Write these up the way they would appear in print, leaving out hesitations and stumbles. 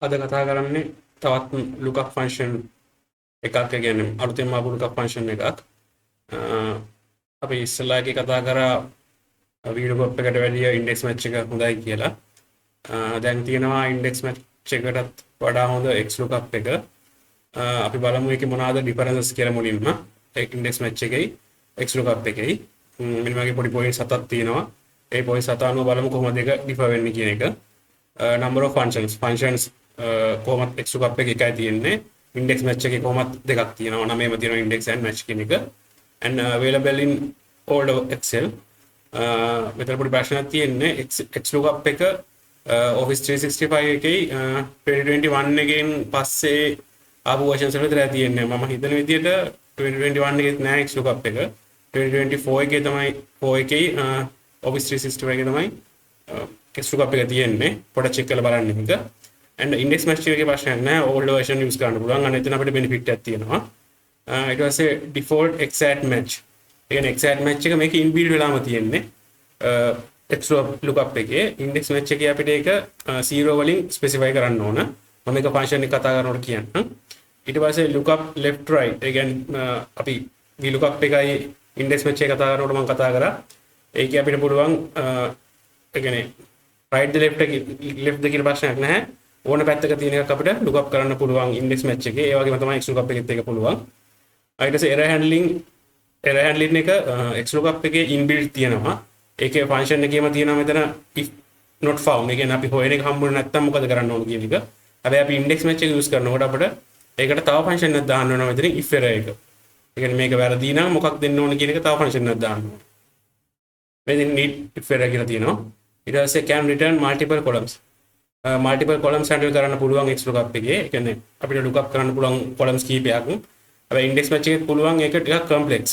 අද කතා කරන්නේ තවත් ලුකප් ෆන්ක්ෂන් එකක්. ඒ කියන්නේ අලුතෙන්ම ආපු ලුකප් ෆන්ක්ෂන් එකක්. අපි ඉස්සෙල්ලා එකේ කතා කරා VLOOKUP එකට වැඩිය ඉන්ඩෙක්ස් මැච් එක හොඳයි කියලා. දැන් තියෙනවා ඉන්ඩෙක්ස් මැච් එකටත් වඩා හොඳ XLOOKUP එක. අපි බලමු ඒකේ මොනවාද ඩිෆරන්සස් කියලා මුලින්ම. ඒ ඉන්ඩෙක්ස් මැච් එකයි XLOOKUP එකයි. මෙන්න වගේ පොඩි පොයින්ට්ස් හතක් තියෙනවා. ඒ පොයින්ට්ස් හත අනුව බලමු කොහොමද ඒක ඩිෆර් වෙන්නේ කියන එක. Number of functions, කොහොමත් XLOOKUP එක එකයි තියෙන්නේ. ඉන්ඩෙක්ස් මැච් එකේ කොහොමත් දෙකක් තියෙනවා. නමේම තියෙනවා ඉන්ඩෙක්ස් and match කියන එක. And available in old Excel. මෙතන පොඩි ප්‍රශ්නයක් තියෙන්නේ. XLOOKUP එක Office 365 එකේ 2021 එකෙන් පස්සේ ආපු versions වල විතරයි තියෙන්නේ. මම හිතන විදිහට 2021 එකෙත් නෑ XLOOKUP එක. 2024 එකේ තමයි, 4 එකේ Office 365 එකේ තමයි XLOOKUP එක තියෙන්නේ. පොඩක් චෙක් කරලා බලන්න මේක. And index match එකේ ප්‍රශ්නයක් නෑ. Old version use කරන්න පුළුවන්. අන්න එතන අපිට benefit එකක් තියෙනවා. ඊට පස්සේ default exact match. ඒ කියන්නේ exact match එක මේක inbuilt වෙලාම තියෙන්නේ. XLOOKUP එකේ index match එකේ අපිට ඒක 0 වලින් specify කරන්න ඕන. මම මේක function එක කතා කරනකොට කියන්නම්. ඊට පස්සේ lookup left right. ඒ කියන්නේ අපි VLOOKUP එකයි index match එක කතා කරනකොට මම කතා කරා. ඒකේ අපිට පුළුවන්, ඒ කියන්නේ right ද left එක left ද කියලා ප්‍රශ්නයක් නැහැ. ඕන පැත්තක තියෙන එකක් අපිට lookup කරන්න පුළුවන් index match එකේ. ඒ වගේම තමයි XLOOKUP එකෙත් ඒක පුළුවන්. ඊට පස්සේ error handling. Error handling එක XLOOKUP එකේ inbuilt තියෙනවා. ඒකේ ෆන්ක්ෂන් එකේම තියෙනවා මෙතන if not found. ඒ කියන්නේ අපි හොයන එක හම්බුනේ නැත්නම් මොකද කරන්න ඕන කියන එක. හැබැයි අපි index match එක use කරනකොට අපිට ඒකට තව ෆන්ක්ෂන් එකක් දාන්න වෙනවා මෙතනින් if error එක. ඒ කියන්නේ මේක වැරදි නම් මොකක් දෙන්න ඕන කියන එක තව ෆන්ක්ෂන් එකක් දාන්න ඕන. මෙතන need if error කියලා තියෙනවා. ඊට පස්සේ can return multiple columns. Multiple columns handle කරන්න පුළුවන් XLOOKUP එකේ. ඒ කියන්නේ අපිට lookup කරන්න පුළුවන් columns කීපයක්. හැබැයි index match එකෙත් පුළුවන්, ඒක ටිකක් complex.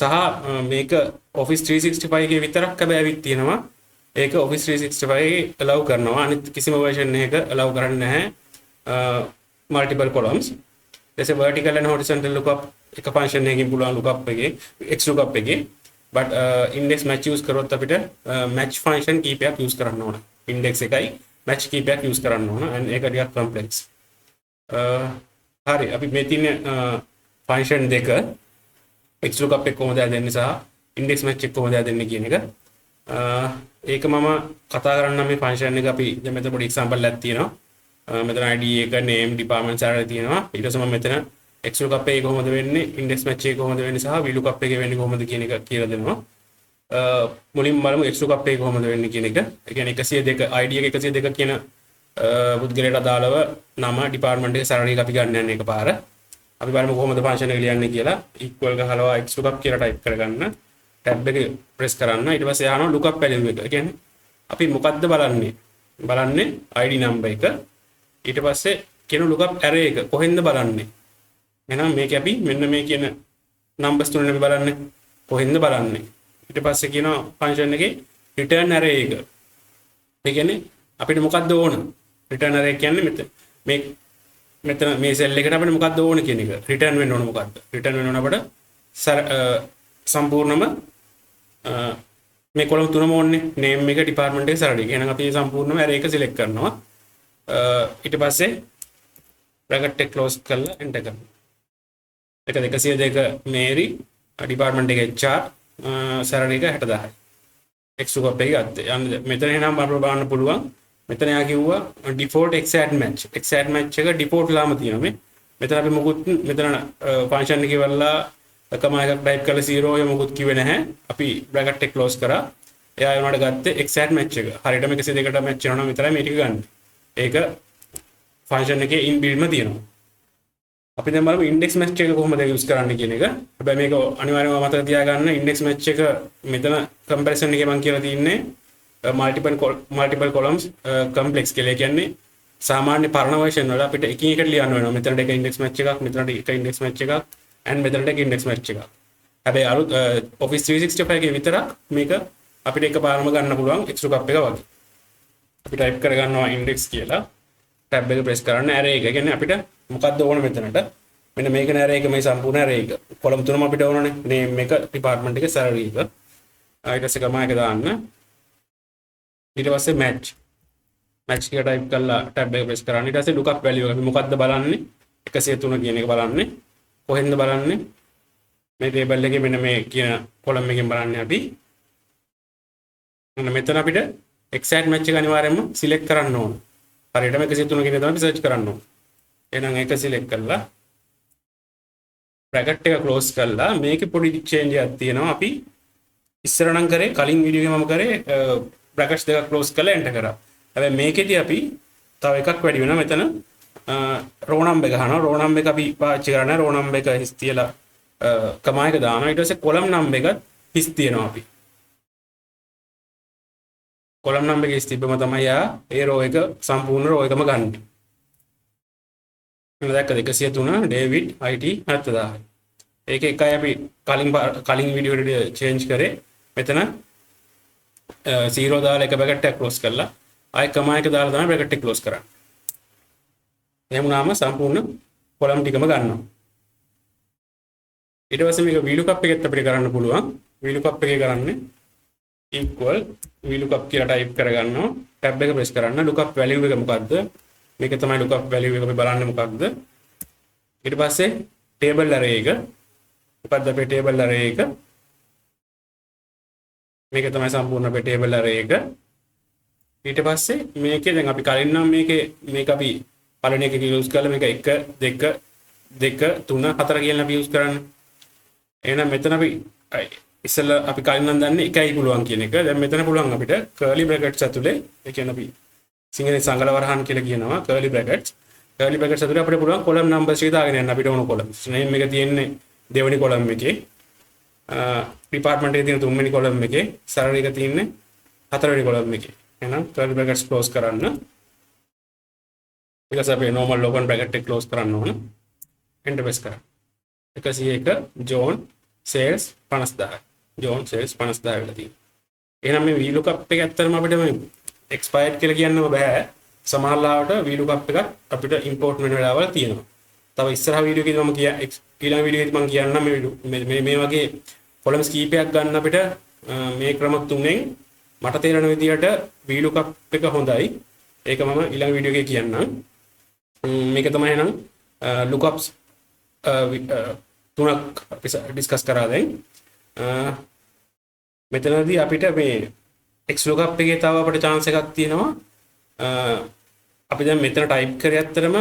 සහ මේක Office 365 එකේ විතරක් හැබැයි ඇවිත් තියෙනවා. ඒක Office 365 එකේ allow කරනවා. අනිත් කිසිම version එකක allow කරන්නේ නැහැ multiple columns. ඊට පස්සේ vertical and horizontal lookup එක function එකකින් පුළුවන් lookup එකේ, XLOOKUP එකේ. But index match use කරොත් අපිට match function කීපයක් use කරන්න ඕන. Index එකයි match කීපයක් use කරන්න ඕන, and ඒක ටිකක් complex. හරි, අපි මේ තියෙන function දෙක, XLOOKUP එක කොහොමද හැදෙන්නේ සහ index match එක කොහොමද හැදෙන්නේ කියන එක. ඒක මම කතා කරන්න මේ ෆන්ක්ෂන් එක. අපි දැන් මෙතන පොඩි එක්සැම්පල් එකක් තියෙනවා. මෙතන ID එක, name, department, salary තියෙනවා. ඊට පස්සේ මම මෙතන XLOOKUP එක කොහොමද වෙන්නේ, index match එක කොහොමද වෙන්නේ සහ VLOOKUP එක වෙන්නේ කොහොමද කියන එක කියලා දෙනවා. මුලින්ම බලමු XLOOKUP එක කොහොමද වෙන්නේ කියන එක. ඒ කියන්නේ 102 ID එක 102 කියන පුද්ගලයාට අදාළව නම, ඩිපාර්ට්මන්ට් එක, salary එක අපි ගන්න යන්නේ එකපාර. අපි බලමු කොහොමද ෆන්ක්ෂන් එක ලියන්නේ කියලා. Equal ගහලා XLOOKUP කියලා ටයිප් කරගන්න. ටැබ් එක ප්‍රෙස් කරන්න. ඊට පස්සේ අහනවා lookup value එක. ඒ කියන්නේ අපි මොකද්ද බලන්නේ? බලන්නේ ID number එක. ඊට පස්සේ කියන lookup array එක කොහෙන්ද බලන්නේ? එහෙනම් මේක අපි මෙන්න මේ කියන numbers තුනනේ අපි බලන්නේ. කොහෙන්ද බලන්නේ? ඊට පස්සේ කියනවා ෆන්ක්ෂන් එකේ return array එක. ඒ කියන්නේ අපිට මොකද්ද ඕන? Return array කියන්නේ මෙතන මේ මෙතන මේ සෙල් එකට අපිට මොකද්ද ඕන කියන එක. රිටර්න් වෙන්න ඕන මොකද්ද? රිටර්න් වෙන්න ඕන අපිට සම්පූර්ණම මේ කොලම් තුනම ඕනේ. නේම් එක, ඩිපාර්ට්මන්ට් එක, සැලරි එක. එහෙනම් අපි සම්පූර්ණම ඇරේ එක සිලෙක්ට් කරනවා. ඊට පස්සේ බ්‍රැකට් එක ක්ලෝස් කරලා එන්ටර් කරනවා. එක 202 මේරි, ඩිපාර්ට්මන්ට් එක HR, සැලරි එක 60,000යි. XLOOKUP එක ගත්තේ. යන්න මෙතන එහෙනම් අපිට බලන්න පුළුවන්. මෙතන එයා කිව්වා default exact match. Exact match එක default ලාම තියෙනවා මේ. මෙතන අපි මොකුත් මෙතන ෆන්ක්ෂන් එක ඉවරලා කමා එකක් ටයිප් කරලා 0 ඔය මොකුත් කිව්වේ නැහැ. අපි බ්‍රැකට් එක ක්ලෝස් කරා. එයා ඒ වුණාට ගත්තේ exact match එක. හරියටම 102ට මැච් වෙනවා නම් විතරයි මේ ටික ගන්න. ඒක ෆන්ක්ෂන් එකේ ඉන්බිල්ට්ම තියෙනවා. අපි දැන් බලමු ඉන්ඩෙක්ස් මැච් එක කොහොමද යූස් කරන්න කියන එක. හැබැයි මේක අනිවාර්යයෙන්ම මතක තියාගන්න, ඉන්ඩෙක්ස් මැච් එක මෙතන කම්පැරිසන් එකේ මම කියලා තින්නේ මල්ටිපල් කොලම්ස් කම්ප්ලෙක්ස් කියලා. ඒ කියන්නේ සාමාන්‍ය පරණ වර්ෂන් වල අපිට එකින් එකට ලියන්න වෙනවා. මෙතනට එක ඉන්ඩෙක්ස් මැච් එකක්, මෙතනට එක ඉන්ඩෙක්ස් මැච් එකක්, and මෙතනට එක ඉන්ඩෙක්ස් මැච් එකක්. හැබැයි අලුත් Office 365 එකේ විතරක් මේක අපිට එකපාරම ගන්න පුළුවන් XLOOKUP එක වගේ. අපි ටයිප් කරගන්නවා ඉන්ඩෙක්ස් කියලා. ටැබ් එක ප්‍රෙස් කරන්න. ඇරේ එක. ඒ කියන්නේ අපිට මොකද්ද ඕන මෙතනට? මෙන්න මේක නේ ඇරේ එක, මේ සම්පූර්ණ ඇරේ එක. කොලම් තුනම අපිට ඕනනේ. නේම් එක, ඩිපාර්ට්මන්ට් එක, සැලරි එක. ඊට පස්සේ කමා එක දාන්න. ඊට පස්සේ මැච්. මැච් කියලා ටයිප් කරලා ටැබ් එක ප්‍රෙස් කරන්න. ඊට පස්සේ ලුක්අප් වැලියු එක අපි මොකද්ද බලන්නේ? 103 කියන එක බලන්නේ. කොහෙන්ද බලන්නේ? මේ ටේබල් එකේ මෙන්න මේ කියන කොලම් එකෙන් බලන්නේ අපි. මෙන්න මෙතන අපිට එක්සැක්ට් මැච් එක අනිවාර්යයෙන්ම සිලෙක්ට් කරන්න ඕන. හරියටම 103 කියන එක තමයි අපි සර්ච් කරන්න ඕන. එහෙනම් ඒක සිලෙක්ට් කරලා බ්‍රැකට් එක ක්ලෝස් කරලා මේකේ පොඩි චේන්ජ් එකක් තියෙනවා. අපි ඉස්සර නම් කරේ කලින් වීඩියෝ එකේ මම කරේ බ්‍රැකට්ස් දෙකක් ක්ලෝස් කරලා එන්ටර් කරා. හැබැයි මේකෙදි අපි තව එකක් වැඩි වෙනවා. මෙතන රෝ නම්බර් එක අහනවා. රෝ නම්බර් එක අපි පාවිච්චි කරන්නේ රෝ නම්බර් එක හිස් තියලා කමා එක දානවා. ඊට පස්සේ කොලම් නම්බර් එකත් හිස් තියනවා අපි. කොලම් නම්බර් එක හිස් තිබ්බම තමයි යා ඒ රෝ එක සම්පූර්ණ රෝ එකම ගන්න. මෙන්න දැක්කද 103 ඩේවිඩ් IT 70000. ඒක එකයි අපි කලින් කලින් වීඩියෝ එකට චේන්ජ් කරේ. මෙතන 0 දාලා එක බ්‍රැකට් එකක් ක්ලෝස් කරලා ආයෙ කමා එක දාලා තමයි බ්‍රැකට් එක ක්ලෝස් කරන්නේ. එහෙම වුණාම සම්පූර්ණ කොලම් ටිකම ගන්නවා. ඊට පස්සේ මේක VLOOKUP එකෙත් අපිට කරන්න පුළුවන්. VLOOKUP එකේ කරන්නේ equal VLOOKUP කියලා ටයිප් කරගන්නවා. ටැබ් එක ප්‍රෙස් කරන්න. lookup value එක මොකද්ද? මේක තමයි lookup value එක අපි බලන්නේ මොකක්ද? ඊට පස්සේ table array එක මොකද්ද අපේ table array එක? මේක තමයි සම්පූර්ණ අපේ table array එක. ඊට පස්සේ මේකේ දැන් අපි කලින් නම් මේකේ මේක අපි පළවෙනි එක යූස් කරලා මේක 1 2 2 3 4 කියලා අපි යූස් කරන්නේ. එහෙනම් මෙතන අපි ඉස්සෙල්ලා අපි කලින් නම් දන්නේ එකයි පුළුවන් කියන එක. දැන් මෙතන පුළුවන් අපිට curly brackets ඇතුලේ, ඒ කියන්නේ අපි සිංහලෙන් සංගල වරහන් කියලා කියනවා curly brackets. Curly brackets ඇතුලේ අපිට පුළුවන් column numbers එක දාගෙන යන්න අපිට ඕන columns. නේම් එක තියෙන්නේ දෙවෙනි column එකේ. ඩිපාර්ට්මන්ට් එකේ තියෙන තුන්වෙනි column එකේ, salary එක තියෙන්නේ හතරවෙනි column එකේ. එහෙනම් curly brackets close කරන්න. ඊට පස්සේ අපි normal open bracket එක close කරන්න ඕන. Enter press කරන්න. 101 John sales 50000. John sales 50000 වෙලා තියෙනවා. එහෙනම් මේ VLOOKUP එක ඇත්තටම අපිට මේ expired කියලා කියන්නම බෑ. සමහර ලාවට VLOOKUP එකක් අපිට import වෙන වෙලාවල් තියෙනවා. තව ඉස්සරහ වීඩියෝ එකේදී මම කිය ඊළඟ වීඩියෝ එකේදී මම කියන්නම් මේ මේ වගේ කොලම්ස් කීපයක් ගන්න අපිට මේ ක්‍රම තුනෙන් මට තේරෙන විදියට VLOOKUP එක හොඳයි. ඒක මම ඊළඟ වීඩියෝ එකේ කියන්නම්. මේක තමයි එහෙනම් lookups තුනක් අපි ඩිස්කස් කරා දැන්. මෙතනදී අපිට මේ XLOOKUP එකේ තව අපිට chance එකක් තියෙනවා. අපි දැන් මෙතන ටයිප් කරේ ඇත්තටම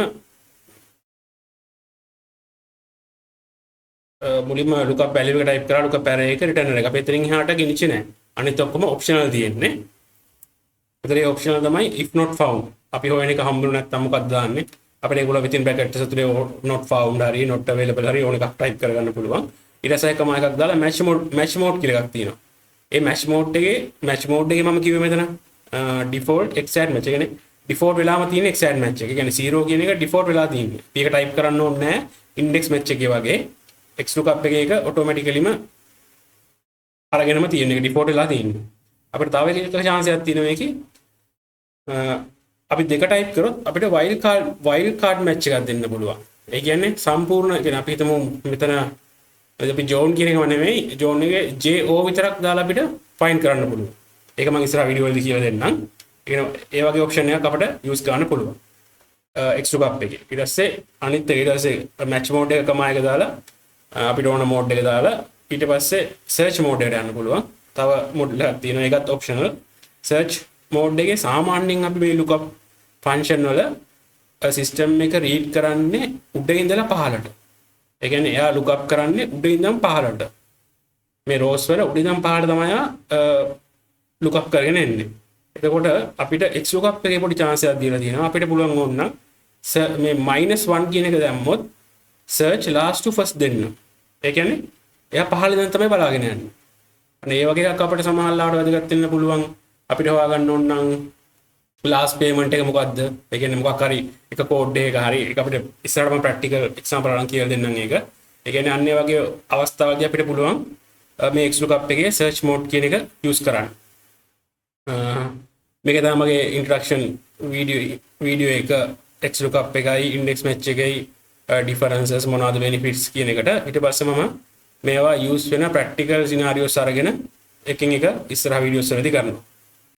මුලින්ම lookup value එක ටයිප් කරා lookup array එක return එක. අපි එතනින් එහාට ගෙනිච්චේ නෑ. අනිත් ඔක්කොම ඔප්ෂනල් තියෙන්නේ. මෙතන ඒ ඔප්ෂනල් තමයි if not found. අපි හොයන එක හම්බුනේ නැත්නම් මොකක්ද දාන්නේ? අපිට ඒගොල්ලෝ within bracket ඇතුලේ not found හරි not available හරි ඕන එකක් ටයිප් කරගන්න පුළුවන්. ඊට පස්සේ කමා එකක් දාලා match mode match mode කියලා එකක් තියෙනවා. ඒ match mode එකේ match mode එකේ මම කිව්වේ මෙතන default exact match. ඒ කියන්නේ default වෙලාම තියෙන exact match එක. ඒ කියන්නේ 0 කියන එක default වෙලා තියෙන්නේ. අපි ඒක ටයිප් කරන්න ඕනේ නෑ index match එකේ වගේ. XLOOKUP එකේ එක ඔටෝමැටිකලිම අරගෙනම තියෙන එක ඩිෆෝල්ට් වෙලා තියෙන්නේ. අපිට තව එක chance එකක් තියෙනවා මේකේ. අපි දෙක ටයිප් කරොත් අපිට wild card match එකක් දෙන්න පුළුවන්. ඒ කියන්නේ සම්පූර්ණ, ඒ කියන්නේ අපි හිතමු මෙතන අපි ජෝන් කියන එකම නෙමෙයි, ජෝන් එකේ JO විතරක් දාලා අපිට ෆයින්ඩ් කරන්න පුළුවන්. ඒක මම ඉස්සරහ වීඩියෝ වලදී කියලා දෙන්නම්. ඒ කියන්නේ ඒ වගේ ඔප්ෂන් එකක් අපිට යූස් කරන්න පුළුවන්. XLOOKUP එකේ. ඊට පස්සේ අනිත් එක ඊට පස්සේ මැච් මෝඩ් එක කමා එක දාලා අපිට ඕන මෝඩ් එක දාලා ඊට පස්සේ සර්ච් මෝඩ් එකට යන්න පුළුවන්. තව මෝඩ් එකක් තියෙනවා, ඒකත් ඔප්ෂනල්. සර්ච් මෝඩ් එකේ සාමාන්‍යයෙන් අපි මේ ලුක්අප් ෆන්ක්ෂන් වල සිස්ටම් එක රීඩ් කරන්නේ උඩ ඉඳලා පහළට. ඒ කියන්නේ එයා ලුක්අප් කරන්නේ උඩ ඉඳන් පහළට. මේ රෝස් වල උඩ ඉඳන් පහළට තමයි එයා ලුක්අප් කරගෙන එන්නේ. එතකොට අපිට XLOOKUP එකේ පොඩි chance එකක් දීලා තියෙනවා. අපිට පුළුවන් ඕන නම් මේ -1 කියන එක දැම්මොත් search last to first දෙන්න. ඒ කියන්නේ එයා පහළ ඉඳන් තමයි බලාගෙන යන්නේ. අන්න ඒ වගේ එකක් අපිට සමහර ලාවට වැදගත් වෙන්න පුළුවන්. අපිට හොයාගන්න ඕන නම් last payment එක මොකද්ද? ඒ කියන්නේ මොකක් හරි එක කෝඩ් එකක හරි ඒක අපිට ඉස්සරහට මම ප්‍රැක්ටිකල් එක්සැම්පල් අරන් කියලා දෙන්නම් ඒක. ඒ කියන්නේ අන්න ඒ වගේ අවස්ථාවලදී අපිට පුළුවන් මේ XLOOKUP එකේ search mode කියන එක use කරන්න. මේක තමයි මගේ ඉන්ට්‍රොඩක්ෂන් වීඩියෝ එක XLOOKUP එකයි index match එකයි ඩිෆරන්සස් මොනවද බෙනිෆිට්ස් කියන එකට. ඊට පස්සේ මම මේවා යූස් වෙන ප්‍රැක්ටිකල් සිනාරියෝස් අරගෙන එකින් එක ඉස්සරහ වීඩියෝස් වලදී කරනවා.